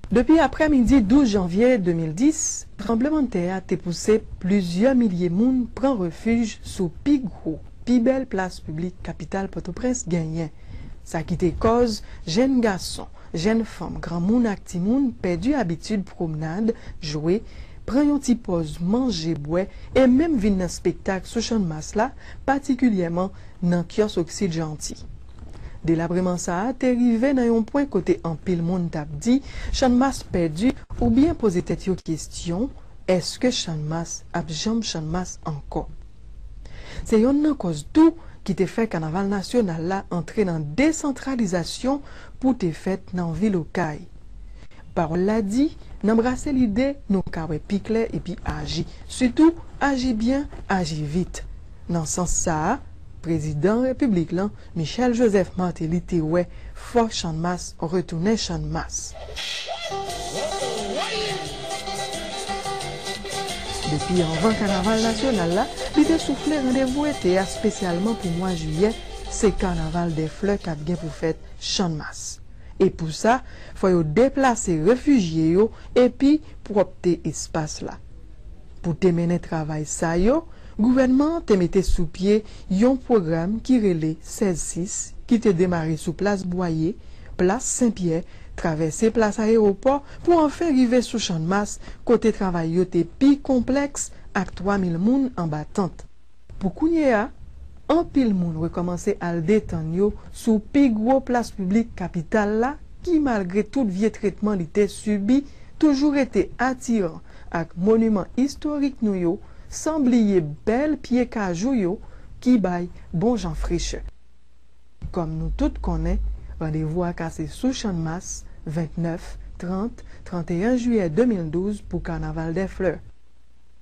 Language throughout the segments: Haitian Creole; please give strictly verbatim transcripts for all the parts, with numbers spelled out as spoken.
Depi aprèmidi douz janvye de mil dis, tranblemanntè a te pouse plizyè milye moun pran refij sou pi gwo, pi bèl plas piblik kapital Pòtoprens genyen. Sa ki te kòz jèn gason, jèn fanm, granmoun ak timoun pèdi abitid pwomnad, jwe, pran yon ti pòz manje, bwè e menm vin nan espektak sou Channmas la, patikilyèman nan kyòs Oksid Janti. Delabrèman sa a te rive nan yon pwen kote anpil moun t ap di Channmas pèdi oubyen poze tèt yo kesyon, èske Channmas ap janm Channmas ankò? Se yonn nan kòz tou ki te fè kanaval nasyonal la antre nan desantralizasyon pou te fèt nan vil Okay. Pawòl la di, nan brase lide, nou ka wè pi klè epi aji. Sitou, aji byen, aji vit. Nan sans sa a, Prezidan Repiblik lan, Michel Joseph Martelly, te wè fò Channmas retounen Channmas. Depi anvan kanaval nasyonal la, li te soufle randevou ete a espesyalman pou mwa jiyè, se Kanaval dè Flè k ap gen pou fèt Channmas. E pou sa, fò yo deplase refijye yo epi pwòpte espas la. Pou te mennen travay sa yo, gouvènman an te mete sou pye yon pwogram ki rele sèz sis, ki te demare sou Plas Bwaye, Plas Sen Pyè, travèse Plas Ayewopò, pou anfen rive sou Channmas, kote travay yo te pi konplèks ak twa mil moun anba tant. Pou kounye a, anpil moun rekòmanse al detann yo sou pi gwo plas piblik kapital la, ki, malgre tout vye tretman li te sibi, toujou rete atiran ak moniman istorik nou yo, san bliye bèl pye kajou yo ki bay bon jan frechè. Kòm nou tout konnen, randevou a kase sou Channmas, vennèf, trant, tranteyen jiyè de mil douz pou Kanaval dè Flè.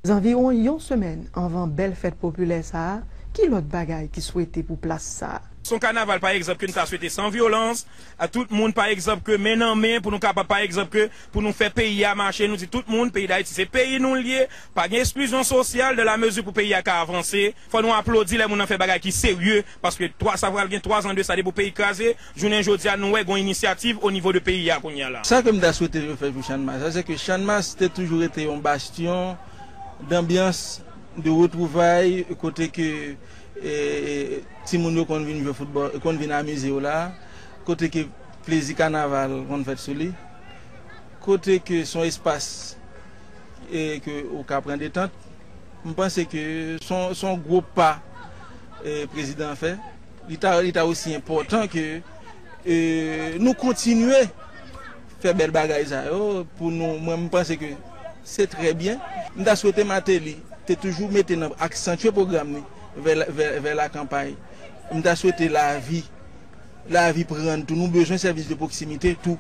Zanviwon yon semèn anvan bèl fèt popilè sa a, ki lòt bagay ki swete pou plas sa a? Se yon kanaval, pa egzanp, ke n ta swete san vyolans, a tout moun, pa egzanp, ke men nan men, pou nou kapab, pa egzanp, ke pou nou fè peyi a mache, nou di tout moun, peyi Dayiti se peyi nou l ye, pa gen eksklizyon sosyal, dan la mezi pou peyi a ka avanse, fò nou aplodi lè moun nan fè bagay ki serye, paske twa, sa pral gen twa zan de sa depi peyi kraze, jounen jodi a, nou wè gon inisyativ o nivo de peyi a kounye a la. Sa ke m ta swete yo fè pou Channmas, sa se ke Channmas te toujou rete yon bastyon danbyans, de retwouvay, kote ke, e, e, timoun yo konn vin jwe foutbòl, konn vin amize yo la, kote ke plezi kanaval konn fèt sou li, kote ke se yon espas, e, ke ou ka pran detant. M panse ke se yon, se yon gwo pa, e, prezidan an fè. Li ta, li ta osi enpòtan ke, e, nou kontinye fè bèl bagay sa yo pou nou. Mwen, m panse ke se trè byen. M ta swete Martelly te toujou mete nan, aksantye pwogram li vè, vè, vè lakanpay. M ta swete lavi, lavi pran tou. Nou bezwen sèvis de pwoksimite tou.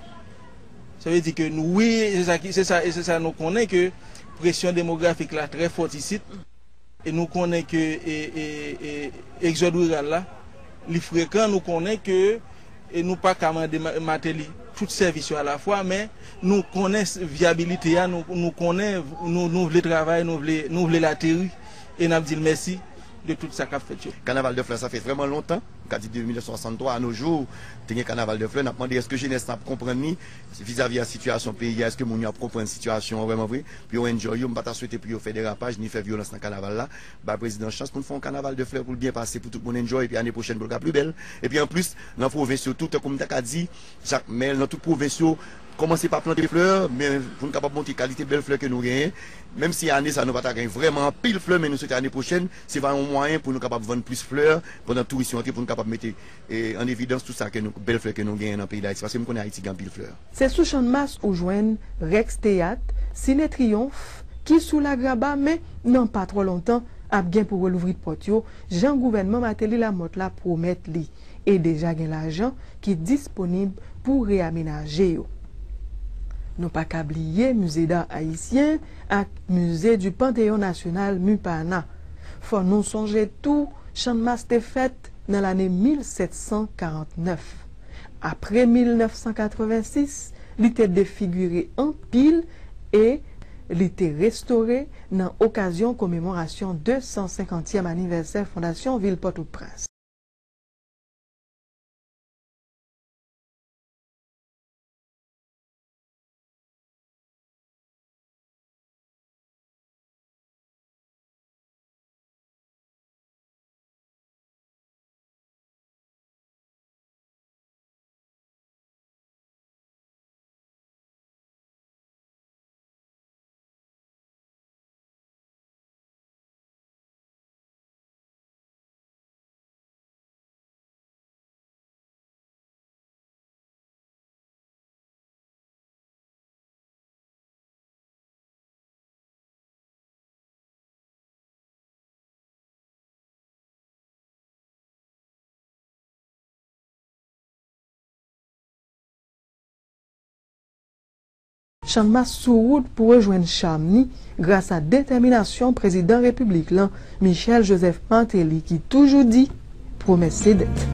Sa vle di ke nou, wi, se sa ki, se sa, e se sa nou konnen ke presyon demografik la trè fòt isit. E nou konnen ke, e, e, e, egzòd riral la, li frekan, nou konnen ke, e nou pa ka mande Ma-, Martelly tout sèvis yo alafwa, men nou konnen s-, vyabilite a, nou, nou konnen, nou, nou vle travay, nou vle, nou vle l ateri, e n ap di l mèsi de tout sa k ap fèt yo. Kanaval dè Flè, sa fè vrèman lontan, m ka di depi mil nèf san swasanntwa a nos jours, te gen Kanaval dè Flè, n ap mande èske jenès la ap konprann li, vizavi a sitiyasyon peyi a, èske moun yo ap konprann sitiyasyon an vrèman vre, pou yo enjoy yo, m pa ta swete pou yo fè derapaj, ni fè vyolans nan kanaval la, bay prezidan chans pou n fè yon Kanaval dè Flè pou l byen pase, pou tout moun enjoy, epi ane pwochèn pou l ka pli bèl. Epi anplis, nan pwovens yo tou, tankou m ta ka di, Jakmèl, nan tout pwovens yo, kòmanse pa plante flè, men pou n kapab montre kalite bèl flè ke nou genyen. Menm si ane sa nou pa ta genyen vrèman anpil flè, men nou swete ane pwochèn, se va yon mwayen pou nou kapab vann plis flè, pandan touris yo antre, pou nou kapab mete, e, an evidans tout sa ke nou, bèl flè ke nou genyen nan peyi Dayiti, paske m konnen Ayiti gen anpil flè. Se sou Channmas ou jwenn Rex Teyat, Sine Triyonf, ki sou Lagraba, men nan pa twò lontan, ap gen pou relouvri pòt yo, jan gouvènman Martelly Lamothe la pwomèt li, e deja gen lajan ki disponib pou reyamenaje yo. Nou pa ka bliye Musée d'Art Haïtien ak Musée du Panthéon National, MUPANA. Fò nou sonje tou, Channmas te fèt nan lane mil sèt san karant nèf. Apre mil nèf san katrevensis, li te defigire anpil e li te restore nan okazyon komemorasyon de san senkantyèm anivèsè fondasyon vil Pòtoprens. Channmas sou wout pou rejwenn cham ni gras a detèminasyon Prezidan Repiblik lan, Michel Joseph Martelly, ki toujou di, pwomès se dèt.